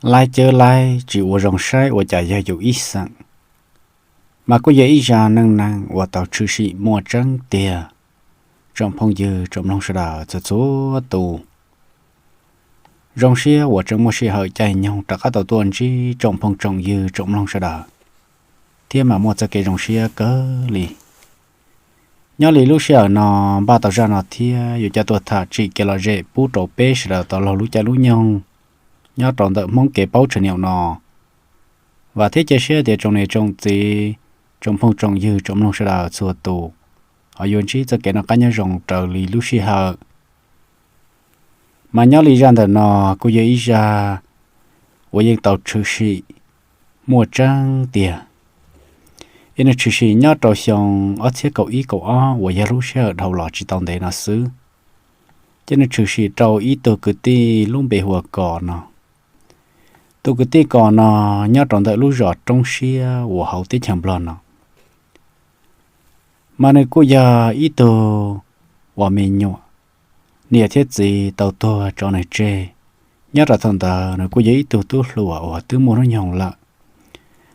Laib cawv laib tsis ua zoo saib ua cas yog yus ib xeem, mas kuj yog ib zaj neej neeg uas tau tshwm sim muaj tseeb tiag. Tsoom phooj ywg tsoom mloog sawv daws txhua txhua tus, zoo siab uas tseem muaj sij hawm caij nyoog rov qab tau tuaj ntsib tsoom phooj tsoom ywg tsoom mloog sawv daws, thiab mas muaj txoj kev zoo siab kawg li. Nyob li lub sij hawm no npaj tau zaj no thiab yuav coj tuaj tham tsim kev lom zem pub rau peb sawv daws tau laug lub caij lub nyoog nyob rau ntawm Hmoob Kev Paub channel no. Vam thiab cia siab tias tsoom niam tsoom txiv, tsoom phooj tsoom ywg tsoom mloog sawv daws txhua tus ho yuav ntsib txoj kev noj qab nyob zoo raws li lub sij hawm. Mas nyob li zaj ntawm no kuj yog ib zaj uas yeej tau tshwm sim muaj tseeb tiag. Es nws tshwm sim nyob rau xyoo ob txhiab kaum ib kaum ob uas yog lub sij hawm dhau los tsis tau ntev no xwb. Ces nws tshwm sim rau ib tug kwv tij lub npe hu ua Kos no. Tus kwv tij Kos no nyob rau ntawm lub zos roob siab uas hauv teb chaws Nplog no, mas nws kuj yog ib tug uas me nyuam, niam thiab txiv tau tuag tso nws tseg. Nyob rau thaum ntawd nws kuj yog ib tug tub hluas uas twb muaj hnub nyoog lawm.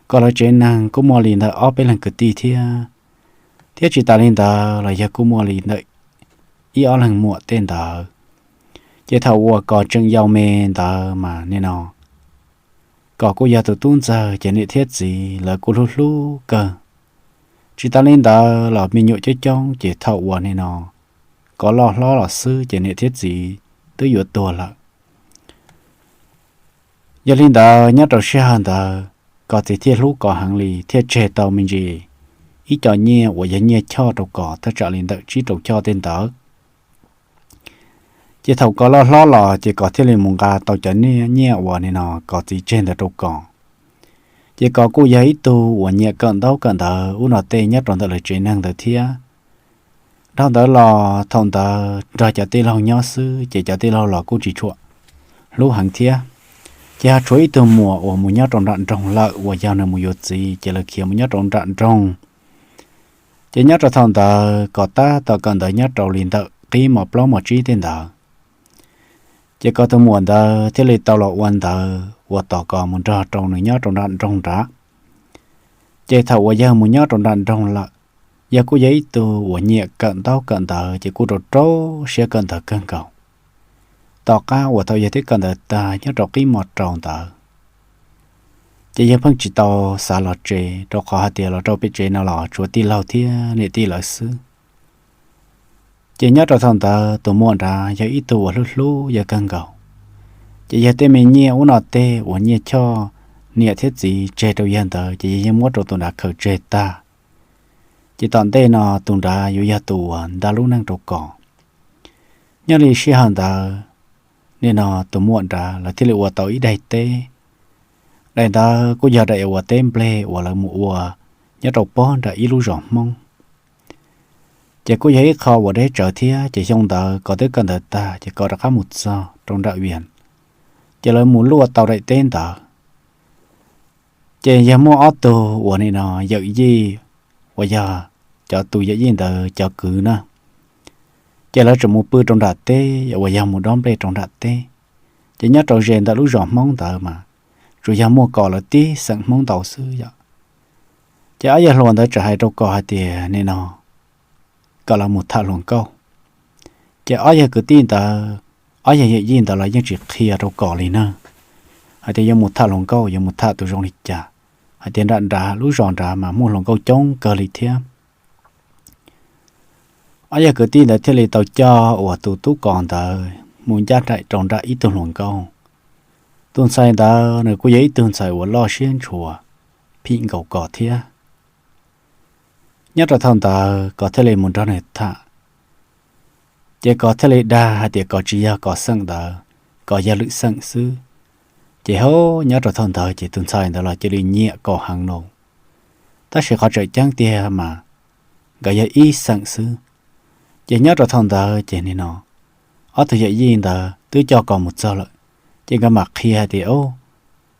Kos lawv tsev neeg kuj muaj li ntawm ob peb leeg kwv tij thiab, thiab tsis tas li ntawd los yog kuj muaj li ntawm ib ob leeg muam tej ntawd. Ces thaum uas Kos tseem yau me ntawd mas nim no Kos kuj yog tus tub ntxawg ces niam thiab txiv lawv kuj hlub hlub kawg. Tsis tas li ntawd los me nyuam coob coob ces thaum uas nim no Kos loj hlob los xwb ces niam thiab txiv twb yuav tuag lawm. Yog li ntawd nyob rau sij hawm ntawd Kos txiv thiaj hlub Kos heev li thiaj tseg tau me ntsis ib co nyiaj uas yog nyiaj choj rau Kos thaj tsam li ntawm tsib rau choj tej ntawd. Ces thaum Kos loj hlob los ces Kos thiaj li mus nqa tau cov nyiaj uas nim no Kos txiv tseg ntawd rau Kos. Ces Kos kuj yog ib tug uas nyiam kawm ntaub kawm ntawv ub no tej nyob rau ntawm lawv tsev neeg ntawd thiab. Dhau ntawd los thaum ntawd nrog cov tij laug nyob xwb ces cov tij laug los kuj tsis tshua hlub heev thiab. Ces ho tshuav ib tug muam uas mus nyob rau nram nroog lawm uas yog nws mus yuav txiv ces lawv khiav mus nyob rau nram nroog. Ces nyob rau thaum ntawd Kos tab tom kawm ntawv nyob rau li ntawm qib mos plaub mos tsib tej ntawd. Ces Kos tus muam ntawd thiaj li tau los ua ntawv uas tos Kos mus nrog rau nws nyob rau nram nroog nrad. Ces thaum uas yawg mus nyob rau nram nroog lawm, yawg kuj yog ib tug uas nyiam kawm ntaub kawm ntawv ces kuj rau rau siab kawm ntawv kawg nkaus. Tom qab uas thaum yawg twb kawm ntawv tag nyob rau qib mos rau ntawd, ces yawg pheej tsis tau xav los tsev rau qhov hais tias los rau pem tsev no los tshuav tij laug thiab niam tij lawv xwb. Ces nyob rau thaum ntawd tus muam nrad yog ib tug uas hlub hlub yawg kawg nkaus. Ces yawg tej me nyiaj ub no tej uas nyiaj choj niam thiab txiv tseg rau yawg ntawd ces yawg yeej muab rau tus nrad khaws tseg tag. Ces tom ntej no tus nrad yuav yog tus uas nta lub neej rau Kos. Nyob li sij hawm ntawd, nim no tus muam nrad lawv thiaj li ua tau ib daim teb. Daim ntawd kuj yog daim uas teb nplej uas lawv mus ua nyob rau pob nram ib lub zos Hmoob. Ces kuj yog ib qho uas deb tsawv thiab ces xyoo ntawd Kos twb kawm ntawv tag ces Kos rov qab mus txog rau nram Vias, ces lawv mus luaj tau daim teb ntawd. Ces yog muaj ob tug uas nim no yawm yij uas yog cov tus yawm yij ntawd cov kwv na, ces lawv tseem mus pw rau nram teb uas yog mus dob nplej rau nram teb. Ces nyob rau ze ntawm lub zos Hmoob ntawd mas tsuas yog muaj Kos lawv tib xeem Hmoob ntau xwb yom. Ces ob yawg hluas ntawd tseem hais rau Kos hais tias nim no kom lawv mus tham hluas nkauj. Ces ob yawg kwv tij ntawd, ob yawg yawm yij ntawd los yeej tsis qhia rau Kos li na, hais tias yuav mus tham hluas nkauj yuav mus tham tus zoo li cas, hais tias nram nrad lub zos nrad mas muaj hluas nkauj coob kawg li thiab. Ob yawg kwv tij ntawd thiaj li tau coj uas tus tub Kos ntawd mus ncaj nraim rau nram ib tug hluas nkauj. Tus ntxhais ntawd nws kuj yog ib tug ntxhais uas loj siab ntshua, phim nkaus Kos thiab. Nyob rau thaum ntawd Kos thiaj li mus nrog nws tham. Ces Kos thiaj li dag hais tias Kos tsis yog Kos xeem ntawd, Kos yog lwm xeem xwb. Ces hauv nyob rau thaum ntawd ces tus ntxhais ntawd los cia li nyiam Kos heev no. Tab sis qhov tseem ceeb tiag mas nkawd yog ib xeem xwb. Ces nyob rau thaum ntawd ces nim no ob tug yawm yij ntawd twb coj Kos mus txog lawm, ces nkawd mam qhia hais tias, Au,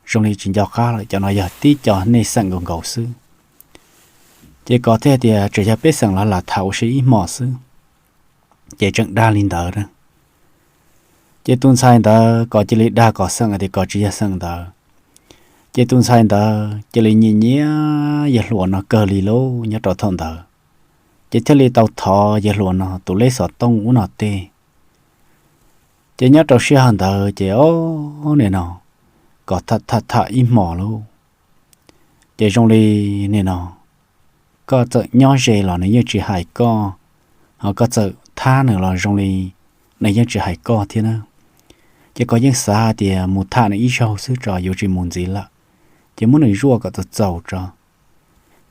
zoo li tsis nco qab lawm, cov no yog tib co nej xeem nkaus nkaus xwb. Ces Kos thiaj tias, Tseem yog peb xeem los lam tham ua si ib hmos xwb. Ces tseem dag li ntawd na. Ces tus ntxhais ntawd Kos cia li dag Kos xeem hais tias Kos tsis yog xeem ntawd. Ces tus ntxhais ntawd cia li nyiam nyiam yawg hluas no kawg li lauj. Nyob rau thaum ntawd ces thiaj li tau thov yawg hluas no tus lej xov tooj ub no tej. Ces nyob rau sij hawm ntawd ces ob nim no kom tham tham tham ib hmos lauj, ces zoo li nim no koj txawm nyob ze los nws yeej tsis hais koj, ho koj txawm thab nws los zoo li nws yeej tsis hais koj thiab na. Ces koj yeej xav hais tias mus tham nws ib zaug xwb tso, yuav tsis mus ntxiv lawm, ces muab nws zuaj kom txaus txaus tso.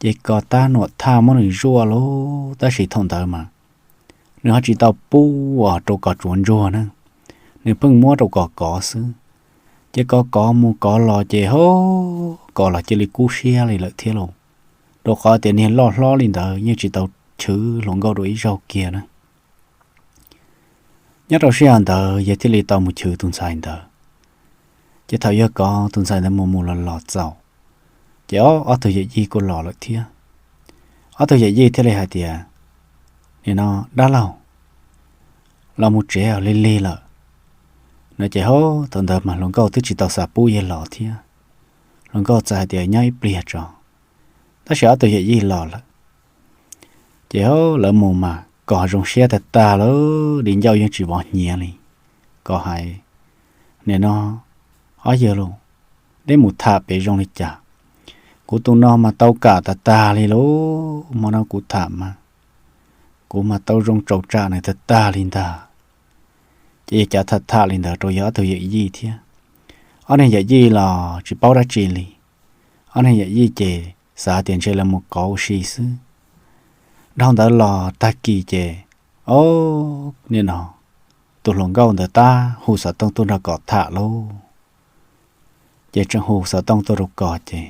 Ces koj tab nuam thaj muab nws zuaj lauj, tab sis thaum ntawd mas nws ho tsis tau pub uas rau koj tsuav ntsuag na, nws pheej muab rau koj kov xwb. Ces koj kov mus kov los ces ho koj los cia li kub siab li lawm thiab lauj, rau qhov tias niag loj hlob li ntawd yeej tsis tau chwv hluas nkauj dua ib zaug kiag na. Nyob rau sij hawm ntawd yawg thiaj li tau mus chwv tus ntxhais ntawd. Ces thaum yawg kov tus ntxhais ntawd mus mus los los txaus, ces ob tug yawm yij kuj los lawm thiab. Ob tug yawm yij thiaj li hais tias, nim no dab laug, los mus tsev lig lig lawm no. Ces ho thaum ntawd mas hluas nkauj twb tsis tau xav pub yawg los thiab, hluas nkauj txawm hais tias nyob ib pliag tso. Tab sis ob tug yawm yij los lawm, ces ho lawv mus mas koj zoo siab tag tag lawm, di ncauj yeej tsis vov hnyiav li. Koj hais, nim no ob yawg lauj, deb mus tham pem zoo li cas? Kuv tus no mas tau kam tag tag li lauj, hmo no kuv tham mas kuv mas tau zoo tsaus tsam nws tag tag li ntag. Ces yawg cav tham tham li ntawd rau yawg ob tug yawm yij thiab. Ob niag yawm yij los tsis paub dab tsi li. Ob niag yawm yij ces xav tias ntshe lawv mus kov ua si xwb. Dhau ntawd los tag kis ces, o, nim no tus hluas nkauj ntawd tab hu xov tooj tuaj nrog koj tham lauj. Ces tseem hu xov tooj tuaj rau koj ces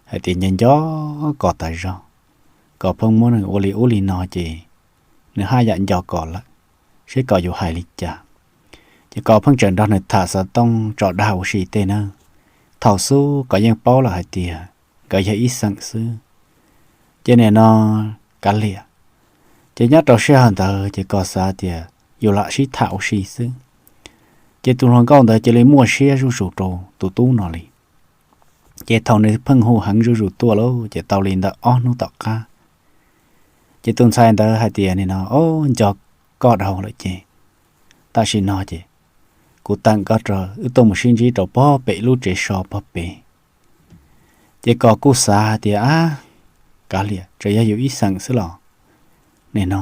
hais tias nco nco koj tas zog, koj pheej muab nws ua li ub li no ces nws haj yam nco koj lawm, seb koj yuav hais li cas. Ces koj pheej tseem nrog nws tham xov tooj tso dag ua si tej na. Thaum xub koj yeej paub lawm hais tias nkawd yog ib xeem xwb. Ces nim no kav liam, ces nyob rau sij hawm ntawd ces koj xav tias yus lam sib tham ua si xwb. Ces tus hluas nkauj ntawd cia li muaj siab zuj zus rau tus tub no li. Ces thaum nws pheej hu heev zuj zus tuaj lauj, ces tau li ntawm ob hnub tom qab, ces tus ntxhais ntawd hais tias nim no, o, nco koj dhau lawm ces tam sim no ces kuv teem koj rau wb tuaj mus sib ntsib rau pog pem lub tsev so pog pem. Ces koj kuj xav hais tias, ab, kav liam, tsuas yog yus ib xeem xwb los, nim no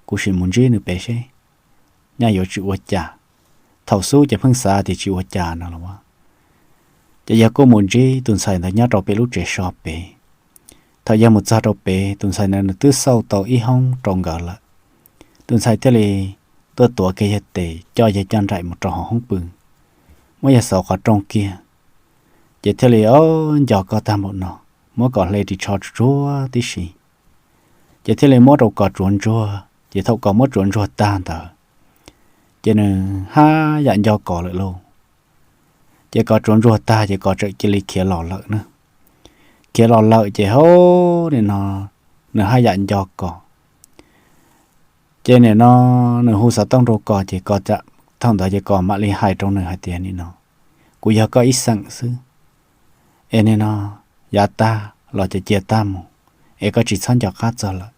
kuv sim mus ntsib nws pem seb nyaj yuav tsis ua cas. Thaum xub ces pheej xav tias tsis ua cas no los, ces yog kuj mus ntsib tus ntxhais ntawd nyob rau pem lub tsev so pem. Thaum yog mus txog rau pem, tus ntxhais ntawd nws twb xauj tau ib hoob rau nkawd lawm. Tus ntxhais thiaj li tuaj tuav kiag yawg tes coj yawg coj nraim mus rau hauv hoob pw, muab yawg xauv qhov rooj kiag. Ces thiaj li, o, nco koj tag npaum no, muab koj hle ris tsho tsuag tsuag tib si. Ces thiaj li muab rau koj tsuav ntsuag, ces thaum koj muab tsuav ntsuag tag ntawd, ces nws haj yam nco koj lawm lauj. Ces koj tsuav ntsuag tag ces koj txawm cia li khiav los lawm na. Khiav los lawm ces ho nim no nws haj yam nco koj. Ces nim no nws hu xov tooj rau koj ces koj, thaum ntawd ces koj mam li hais rau nws hais tias nim no kuv yog koj ib xeem xwb, es nim no yav tag los ces cia tag mus, es koj tsis txhob nco qab txog lawm.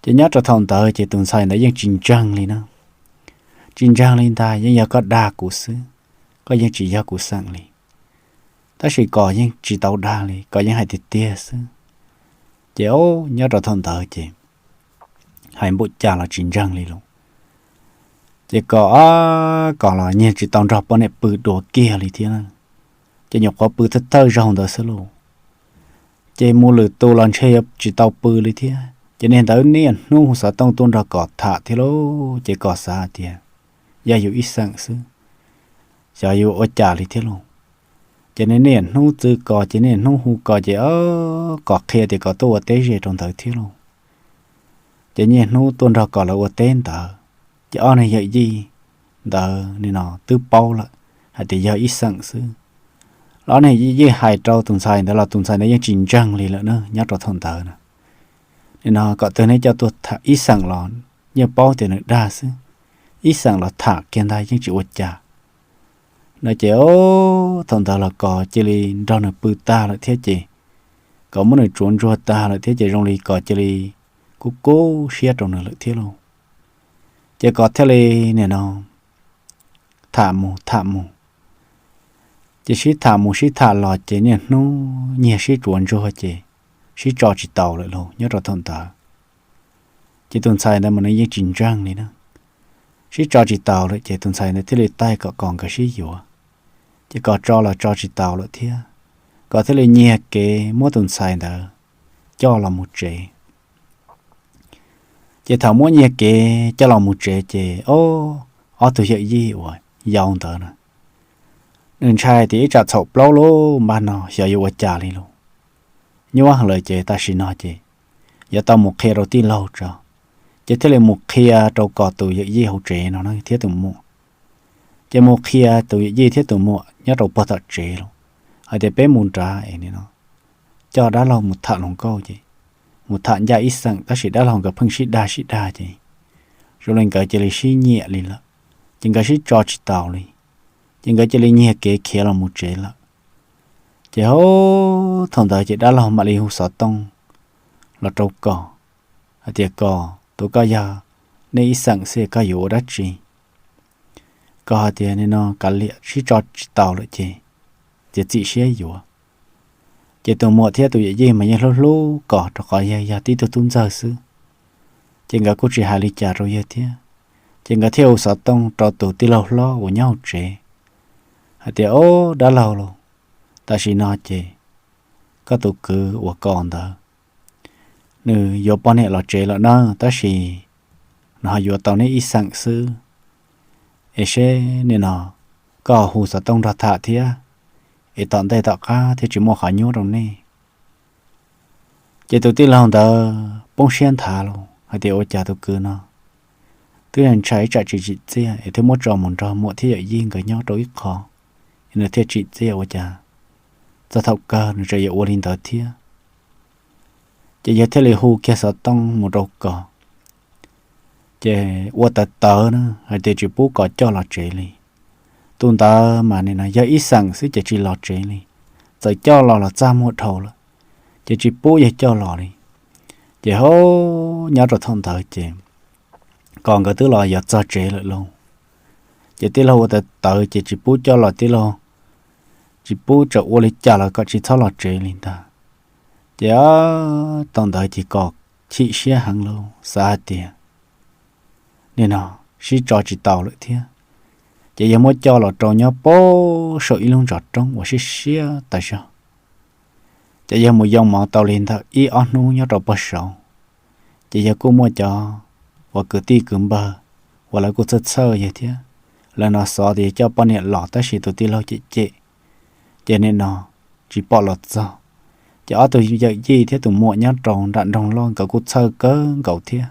Ces nyob rau thaum ntawd ces tus ntxhais ntawd yeej tsis ntseeg li na. Tsis ntseeg li ntag, yeej yog koj dag kuv xwb, koj yeej tsis yog kuv xeem li. Tab sis koj yeej tsis tau dag li, koj yeej hais tiag tiag xwb. Ces o, nyob rau thaum ntawd ces hais npaum cas los tsis ntseeg li lauj. Ces koj, koj los nyiag tsis tau nrog poj niam pw dua kiag li thiab na. Ces nyuam qhuav pw thawj thawj zaug ntawd xwb lauj, ces mus lwm tus los ntshe yuav tsis tau pw li thiab. Ces niag ntawd niaj hnub hu xov tooj tuaj nrog koj tham thiab lauj, ces koj xav tias yog yus ib xeem xwb, xyov yuav ua cas li thiab lauj. Ces niaj hnub txwv koj, ces niaj hnub hu koj, ces koj qhia tias koj tuaj ua teb ze rau ntawd thiab lauj. Ces niaj hnub tuaj nrog koj lawv ua teb ntawd, ces ob niag yawm yij ntawd nim no twb paub lawm hais tias yog ib xeem xwb. Los ob niag yawm yij hais rau tus ntxhais ntawd los tus ntxhais ntawd yeej tsis ntseeg li lawm na, nyob rau thaum ntawd na. Nim no kom twg neb coj tuaj tham ib xeem los yeej paub tias nws dag xwb, ib xeem los tham kiag ntag yeej tsis ua cas. no ces ob thaum ntawd los Kos cia li nrog nws pw tag lawm thiab ces Kos muab nws tsuav ntsuag tag lawm thiab ces zoo li Kos cia li kub kub siab rau nws lawm thiab lauj. Ces Kos thiaj li nim no tham mus tham mus, ces sib tham mus sib tham los ces niaj hnub nyiag sib tsuav ntsuag ces sib tso tsis taus lawm lauj nyob rau thaum ntawd. Ces tus ntxhais ntawd mas nws yeej tsis ntseeg li na. Sib tso tsis taus lawm ces tus ntxhais ntawd thiaj li taij kom Kos nkawd sib yuav. Ces Kos tso los tso tsis taus lawm thiab, Kos thiaj li nyiag kev muab tus ntxhais ntawd coj los mus tsev. Ces thaum muab nyiag kev coj los mus tsev ces ob tug yawm yij uas yau ntawd na, nws ntshai tias ib tsam txhaum plaub lub npag no xyov yuav ua cas li lauj. Nyuaj lawm ces tam sim no ces yuav tau mus qhia rau tij laug tso. Ces thiaj li mus qhia rau Kos tus yawm yij hauv tsev no thiab tus muam. Ces mus qhia tus yawm yij thiab tus muam nyob rau puag tom tsev lauj, hais tias peb mus nrad es nim no coj dab laug mus tham hluas nkauj ces mus tham ncaj ib xeem tab sis dab laug nkawd pheej sib dag sib dag ces zoo li nkawd cia li sib nyiam li lawm, ces nkawd sib tso tsis taus li, ces nkawd cia li nyiag kev khiav los mus tsev lawm. Ces thaum ntawd ces dab laug mam li hu xov tooj los rau Kos hais tias, Kos, tus koj yog nej ib xeem xwb koj yuav ua dab tsi? Kos hais tias nim no kav liam, sib tso tsis taus lawm ces txiav txim siab yuav. Ces tus muam thiab tus yawm yij mas yeej hlub hlub Kos rau qhov yog tib tug tub ntxawg xwb, ces nkawd kuj tsis hais li cas rau yawg thiab. Ces nkawd thiaj hu xov tooj rau tus tij laug hlob uas nyob hauv tsev hais tias, Ob, dab laug lauj, tam sim no ces koj tus kwv uas Kos ntawd nws yuav poj niam los tsev lawm na, tab sis nws ho yuav tau neb ib xeem xwb. Es seb nim no koj hu xov tooj nrog tham thiab, es tom ntej tom qab thiaj tsis muaj qhov nyuaj rau nej. Ces tus tij laug ntawd poob siab nthav los hais tias, Ua cas tus kwv no twb ntshai ib tsam tsis tsim txiaj es thiaj muab tso mus nrog muam thiab yawm yij nkawd nyob rau ib qho, es nws thiaj tsim txiaj, ua cas txog thaum kawg nws tseem yuav ua li ntawd thiab? Ces yawg thiaj li hu kiag xov tooj mus rau Kos, ces ua tawv tawv na hais tias tsis pub Kos coj los tsev li. Tus ntawd mas nim no yog ib xeem xwb ces tsis los tsev li, txawm coj los los txaj muag dhau lawm, ces tsis pub yawg coj los li. Ces ho nyob rau thaum ntawd ces Kos nkawd twb los yuav txog tsev lawm lauj. Ces tij laug ua tawv tawv ces tsis pub coj los, tij laug tsis pub, txawm ua li cas los kom tsis txhob los tsev li ntag. Ces thaum ntawd ces Kos chim siab heev lauj, xav hais tias nim no sib tso tsis taus lawm thiab, ces yawg muab coj los rau nyob puag saum ib lub ntsos roob uas siab siab tas zog. Ces yawg mus yoo mov tau li ntawm ib ob hnub nyob rau puag saud, ces yawg kuj muaj cov uas kwv tij kwv npawg uas lawv kuj txhawj txhawj yawg thiab, lawv no xav tias yawg coj poj niam los tab sis tus tij laug cem cem, ces nim no tsis pom los txog. Ces ob tug yawm yij thiab tus muam nyob rau nram nroog loj nkawd kuj txhawj kawg nkaus thiab.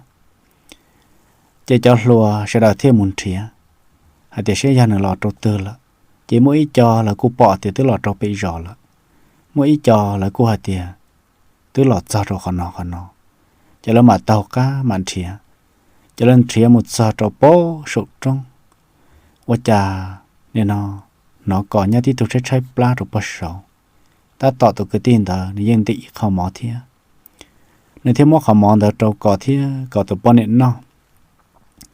Ces cov hluas sawv daws thiaj mus nrhiav hais tias seb yog nws los rau twg lawm. Ces muaj ib co lawv kuj pom tias twb los rau pem zos lawm, muaj ib co lawv kuj hais tias twb los txog rau qhov no qhov no. Ces lawv mam taug qab mam nrhiav, ces lawv nrhiav mus txog rau puag saum roob, ua cas nim no hnov Kos nyob tib tug tshaib tshaib plab rau puag saud. Tab tom tus kwv tij ntawd nws yeej ntim ib qho mov thiab, nws thiaj muab qhov mov ntawd rau Kos thiab Kos tus poj niam noj,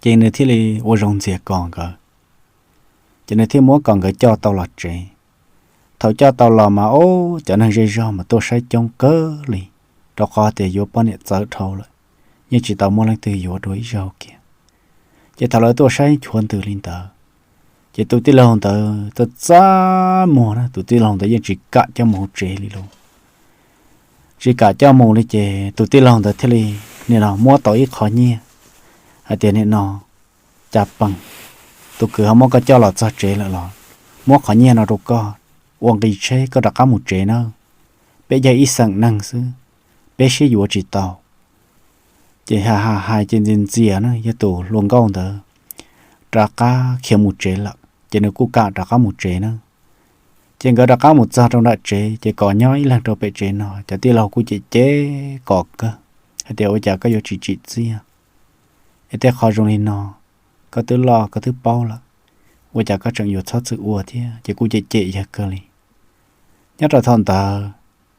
ces nws thiaj li ua zoo ntxias Kos nkawd, ces nws thiaj muab Kos nkawd coj tau los tsev. Thaum coj tau los mas ob cov neeg zej zog mas tuaj saib coob kawg li, rau qhov tias yuav poj niam txawv dhau lawm, yeej tsis tau muaj leej twg yuav dua ib zaug kiag. Ces thaum lawv tuaj saib chuav ntws li ntawd, ces tus tij laug ntawd txaj txaj muag na, tus tij laug ntawd yeej tsis kam coj mus hauv tsev li lauj. Tsis kam coj mus li ces tus tij laug ntawd thiaj li nim no muab tau ib qho nyiaj hais tias nim no cas pees, tus kwv ho muab koj coj los txog tsev lawm los muab qhov nyiaj no rau koj ua nqi tsheb koj rov qab mus tsev nawb. Peb yog ib xeem neeg xwb, peb sib yuav tsis tau. Ces hais hais hais ces ntxias ntxias na yog tus hluas nkauj ntawd rov qab khiav mus tsev lawm ces nws kuj kam rov qab mus tsev na. Ces nkawd rov qab mus txog rau nram tsev ces Kos nyob ib leeg rau pem tsev no, cov tij laug kuj cem cem Kos kawg hais tias ua cas koj yuav tsis tsim txiaj, es tej qho zoo li no koj twb loj koj twb paub lawm, ua cas koj tseem yuav txhob txwm ua thiab? Ces kuj cem cem yawg kawg li. Nyob rau thaum ntawd,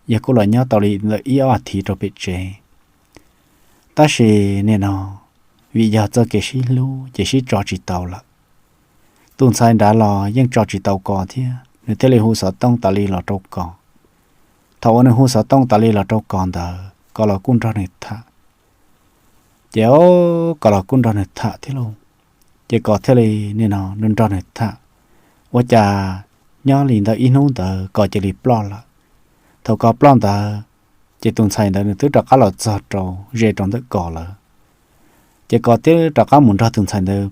yawg kuj los nyob tau li ntawm ib ob thiv rau pem tsev. Tab sis nim no, vim yog txoj kev sib hlub ces sib tso tsis tau lawm. Tus ntxhais nrad los yeej tso tsis tau Kos thiab, nws thiaj li hu xov tooj tas li los rau Kos. Thaum uas nws hu xov tooj tas li los rau Kos ntawd, Kos los kuj nrog nws tham. Ces o, Kos los kuj nrog nws tham thiab lauj. Ces Kos thiaj li nim no nrog nrog nws tham. Ua cas nyob li ntawm ib hnub ntawd Kos cia li ploj lawm. Thaum Kos ploj ntawd, ces tus ntxhais ntawd nws twb rov qab los txog rau ze rau ntawm Kos lawm. Ces Kos twb rov qab mus nrog tus ntxhais ntawd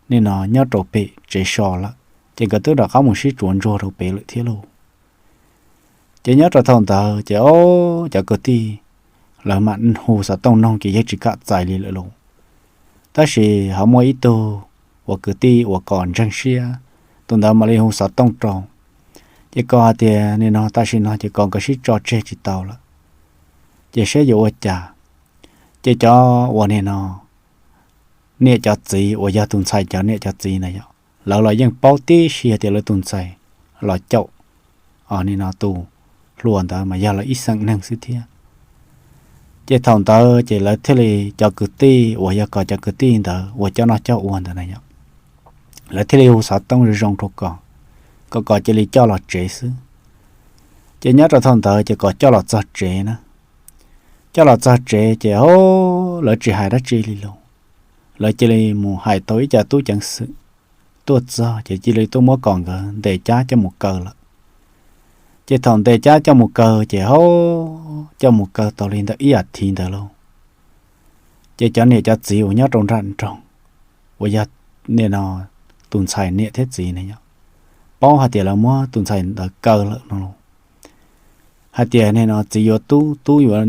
nim no nyob rau pem tsev so lawm, ces nkawd twb rov qab mus sib tsuav ntsuag rau pem lawm thiab lauj. Ces nyob rau thaum ntawd ces o, cov kwv tij lawv mam hu xov tooj noog ces yeej tsis kam txais li lawm lauj. Tab sis ho muaj ib tug uas kwv tij uas Kos ntseeg siab, tus ntawd mam li hu xov tooj rau. Ces Kos hais tias nim no tam sim no ces Kos nkawd sib tso tseg tsis tau lawm, ces saib yuav ua cas. Ces cov uas nim no niam cov txiv uas yog tus ntxhais cov niam cov txiv na yom, lawv los yeej paub tib si tias lawv tus ntxhais los caum nim no tus hluas ntawd mas yog lawv ib xeem neeg xwb thiab. Ces thaum ntawd ces lawv thiaj li, cov kwv tij uas yog Kos cov kwv tij ntawd uas coj noj coj ua ntawd na yom, lawv thiaj li hu xov tooj zoo zoo rau Kos, kom Kos cia li coj los tsev xwb. Ces nyob rau thaum ntawd ces Kos coj los txog tsev na. Coj los txog tsev ces o, lawv tsis hais dab tsi li lauj. Lawv cia li mus hais tau ib co tub ceev xwm tuaj txog ces cia li tuaj muab Kos nkawd ntes cab coj mus kaw lawm. Ces thaum ntes cab coj mus kaw ces o, coj mus kaw tau li ntawm ib as thiv ntawd lauj, ces cov niam cov txiv uas nyob rau nram nroog, uas yog nim no tus ntxhais niam thiab txiv na yom, paub hais tias lawv muab tus ntxhais ntawd kaw lawm no lauj. Hais tias nim no txiv yuav tub, tub yuav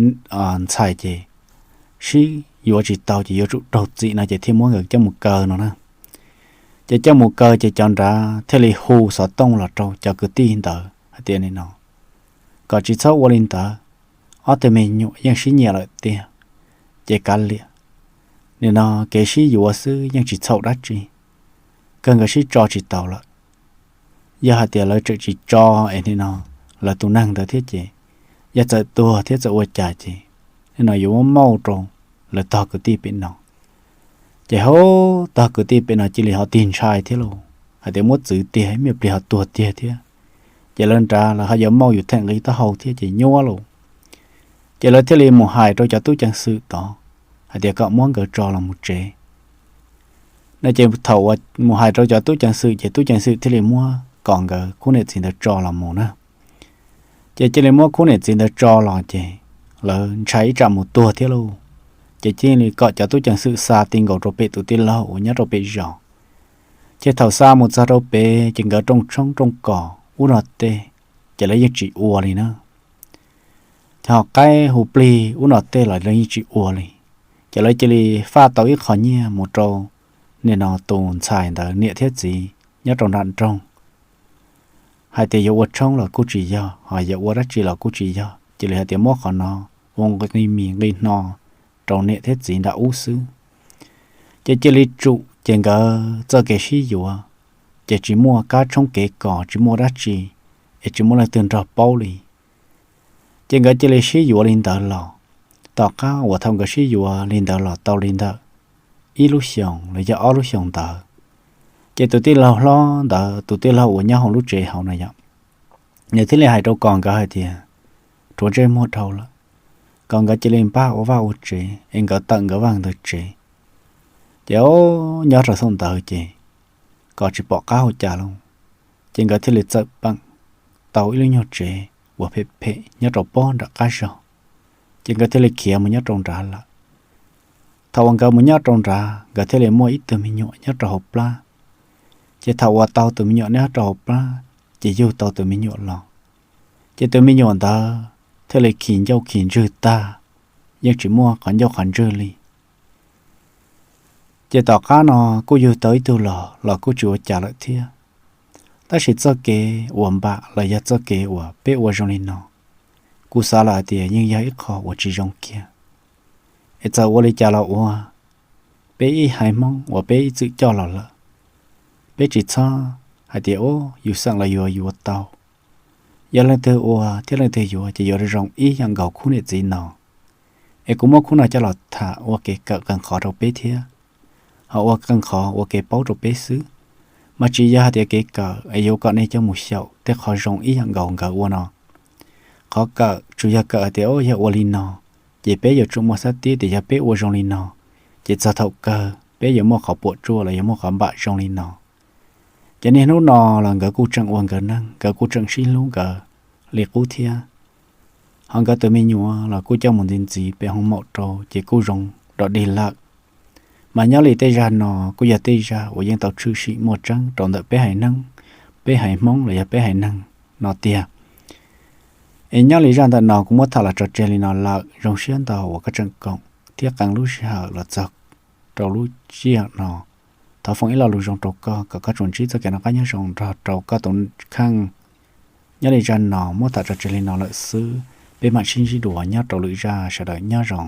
ntxhais ces sib yuav tsis tau ces yuav tsum raug txim no ces thiaj muab nkawd coj mus kaw no na. Ces coj mus kaw ces cov nrad thiaj li hu xov tooj los rau cov kwv tij ntawd hais tias nim no kom tsis txhob ua li ntawd, ob tug me nyuam yeej sib nyiam lawm tiag, ces kav liam, nim no kev sib yuav xwb yeej tsis txhaum dab tsi, kawg nkawd sib tso tsis tau lawm. Yog hais tias lawv tseem tsis tso es nim no lawv tus neeg ntawd thiab ces, yog txawm tuag thiab txawm ua cas ces nim no yuav muab mauj rau lawv tog kwv tij pem no. Ces ho tog kwv tij pem no cia li ho tig ntshai thiab lauj, hais tias muab txwv tiag, me plig ho tuag tiag thiab. Ces lawv nrad lawv ho yuav mauj yus them nqi taub hau thiab ces nyuab lauj. Ces lawv thiaj li mus hais rau cov tub ceev xwm tod hais tias kom muab nkawd tso los mus tsev. No ces thaum uas mus hais rau cov tub ceev xwm ces tub ceev xwm thiaj li muab kom nkawd khub niam txiv ntawd tso los mus na. Ces cia li muab khub niam txiv ntawd tso los ces lawv ntshai ib tsam mus tuag thiab lauj. Ces cia li kom cov tub ceev xwm xa ti nkaus rau pem tus tij laug uas nyob rau pem zos. Ces thaum xa mus txog rau pem ces nkawd rooj tshoob rooj kos ub no tej, ces lawv yeej tsis ua li na. Ho qaib hu plig ub no tej los lawv yeej tsis ua li. Ces lawv cia li faj tau ib qho nyiaj mus rau nim no tus ntxhais ntawd niam thiab txiv nyob rau nram nroog, hais tias yuav ua tshoob los kuj tsis yog, ho yuav ua dab tsi los kuj tsis yog, cia li hais tias muab qhov no ua nqi mis nqi hno rau niam thiab txiv nram ub xwb. Ces cia li tsum ces nkawd txoj kev sib yuav ces tsis muaj kab tshoob kev kos, tsis muaj dab tsi, es tsis muaj leej twg nrog paub li. Ces nkawd cia li sib yuav li ntawd los. Tom qab uas thaum nkawd sib yuav li ntawd los tau li ntawm ib lub xyoos los yog ob lub xyoos ntawd, ces tus tij laug hlob ntawd, tus tij laug uas nyob hauv lub tsev hauv na yom, nws thiaj li hais rau kos nkawd hais tias, rhuav ntsej muag dhau lawm, kom nkawd cia li npaj ua vaj ua tsev es nkawd tawm nkawd vaj ntawd tsev. Ces o, nyob rau thaum ntawd ces kos tsis pom qab ua cas lauj, ces nkawd thiaj li txawm peem tau ib lub nyuag tsev uas phem phem nyob rau pob nram qab zog, ces nkawd thiaj li khiav mus nyob rau nrad lawm. Thaum uas nkawd mus nyob rau nrad, nkawd thiaj li muaj ib tug me nyuam nyob rau hauv plab. Ces thaum uas tau tus me nyuam nyob rau hauv plab, ces yug tau tus me nyuam los, ces tus me nyuam ntawd thiaj li khi ncauj khi ntswg tag, yeej tsis muaj qhov ncauj qhov ntswg li. Ces tom qab no kuj yug tau ib tug los los kuj tsis ua cas lawm thiab. Tab sis txoj kev uas npam los yog txoj kev uas peb ua zoo li no, kuv xav lawm hais tias yeej yog ib qho uas tsis zoo kiag. Es txawm ua li cas los ua, peb ib haiv Hmoob uas peb ib txwm coj los lawm, peb tsis txhob hais tias, ub, yus xeem los yuav yuav tau. Yog leej twg ua thiab leej twg yuav ces yuav zoo ib yam nkaus khub niam txiv no. Es kuv muab khub no coj los tham ua kev kawm qee qhov rau peb thiab, ho ua qee qhov ua kev paub rau peb xwb, mas tsis yog hais tias kev kawm es yuav kom nej coj mus xyaum tej qhov zoo ib yam nkaus nkawd ua no. Qhov kawm tsuas yog kawm hais tias, ub, yog ua li no, ces peb yuav tsum muaj xab tib tias yog peb ua zoo li no, ces txog thaum kawg peb yuav muaj qhov puam tsuaj los yuav muaj qhov npam zoo li no. Ces niaj hnub no los nkawd kuj tseem ua nkawd neej, nkawd kuj tseem sib hlub nkawd li qub thiab. Ho nkawd tus me nyuam los kuj coj mus ntxiv ntxiv pem hoo maum rau ces kuj zoo dog dig lawm. Mas nyob li tej zaj no kuj yog tej zaj uas yeej tau tshwm sim muaj tseeb rau ntawm peb haiv neeg, peb haiv Hmoob los yog peb haiv neeg no tiag. Es nyob li zaj ntawm no kuv muab tham los tso tseg li no lawm, zoo siab ntau uas koj tseem koom thiab qee lub sij hawm los txog rau lub sij hawm no. Thov foom ib lo lus zoo rau koj kom koj tsuas ntsib txoj kev noj qab nyob zoo nrog rau koj tus kheej. Nyob li zaj no muab tham tso tseg li no lawm xwb, peb mam sib ntsib dua nyob rau lwm zaj, sawv daws nyob zoo.